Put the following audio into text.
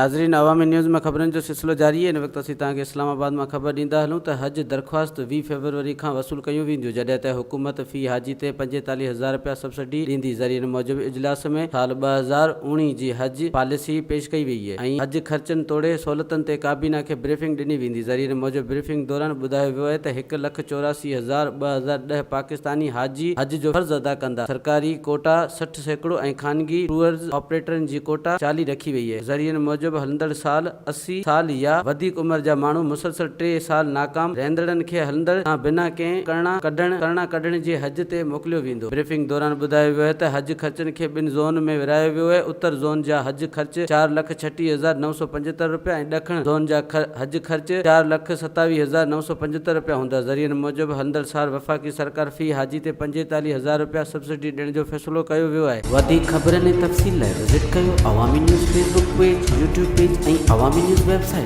ناظرين عوامي نيوز ۾ خبرن جو سلسلو جاري آهي، هن وقت اسين توهان کي اسلام آباد مان خبر ڏيندا هلون ته حج درخواست 20 فيبروري کان وصول ڪيون وينديون جڏهن ته حڪومت في حاجي تي 45 هزار رپيا سبسڊي ڏيندي ذريعن موجب اجلاس ۾ سال 2019 جي حج پاليسي پيش ڪئي وئي ۽ حج خرچن توڙي سهولتن تي ڪابينا کي بريفنگ ڏني ويندي ذريعن موجب بريفنگ دوران ٻڌايو ويو آهي ته هڪ لک 84010 پاڪستاني حاجي حج جو فرض ادا ڪندا سرڪاري ڪوٽا 60% ۽ خانگي ٽوئرز آپريٽرن جي ڪوٽا 40 رکي وئي آهي. ذريعن موجب هلندڙ سال 80 سال يا وڌيڪ عمر جا ماڻهو مسلسل ٽي سال ناڪام رهندڙن کي هلندڙ سان بنا ڪنهن ڪرڻا ڪڍڻ ڪرڻا ڪڍڻ جي حج تي موڪليو ويندو. بريفنگ دوران ٻڌايو ويو آهي ته حج خرچن کي ٻن زون ۾ ورهايو ويو آهي، اتر زون جا حج خرچ 4,36,975 رپيا ۽ ڏکڻ زون جا حج خرچ 4,27,975 رپيا هوندا. ذريعن موجب هلندڙ سال وفاقي سرڪار في حاجي تي 45 هزار رپيا سبسڊي ڏيڻ جو فيصلو ڪيو ويو آهي. وڌيڪ خبرن ۽ تفصيل لاء وزٽ ڪيو Awami news Facebook page, YouTube page ۽ Awami news website.